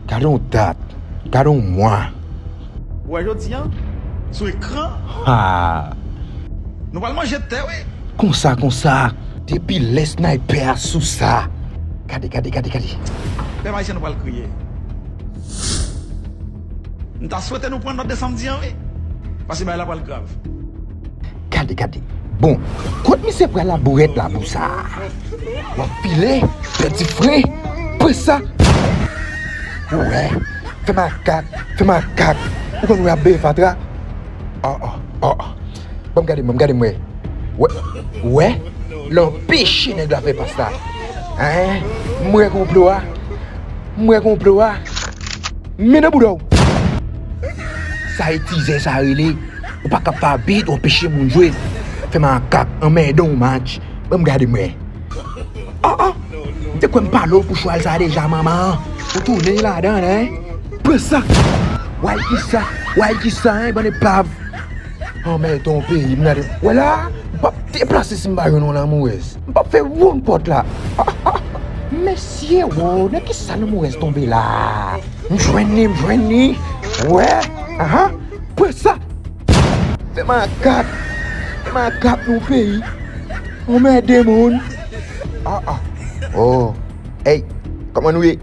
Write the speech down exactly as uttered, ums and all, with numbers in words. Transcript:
Gade yon dat, gade yon mwa. Ou wè jodi a, sou ekran, ha, nou pral manje tè, wi. Konsa, konsa, depi lè sniper a sou sa. Gade, gade, gade, gade. Pèp ayisyen, nou pral kriye. M ta swete nou pran nòt de samdi an, wi. Paske bagay la pral grav. Gade, gade. Bon, kot misye pran labourèt la pou sa? W ap file, pèdi fren, pran sa. Ou wè, fè makak, fè makak. Ou konn wè ap beye fatra? Oh, oh, oh, oh. Ban m gade, ban m gade, m wè. Wè, wè, l anpeche nèg la fè pas la. Hein? M wè konplo a. M wè konplo a. Men nan bouda w. Sa e tizè sa rele. Ou pa ka fè abit, ou anpeche moun jwe. Fè makak, anmède yon match. Ban m gade m wè. Ah, ah. M te kwè m pale w pou chwal sa deja, manman. Ou tounen ladan, hein? Pran sa. Wè kisa, wè kisa, hein, bann epav. Anmède yon peyi, m gade. Wè la, m p ap deplase si m pa jwenn yon lamourèz. M p ap fè woun pòt la. Mesye, wo, nan kisa lamourèz tonbe la? M jwenn li, m jwenn li. Wè, aha, pran sa. Fè makak. Fè makak nan peyi. Anmède moun. Ah, ah. Oh. Hey, kòman nou ye?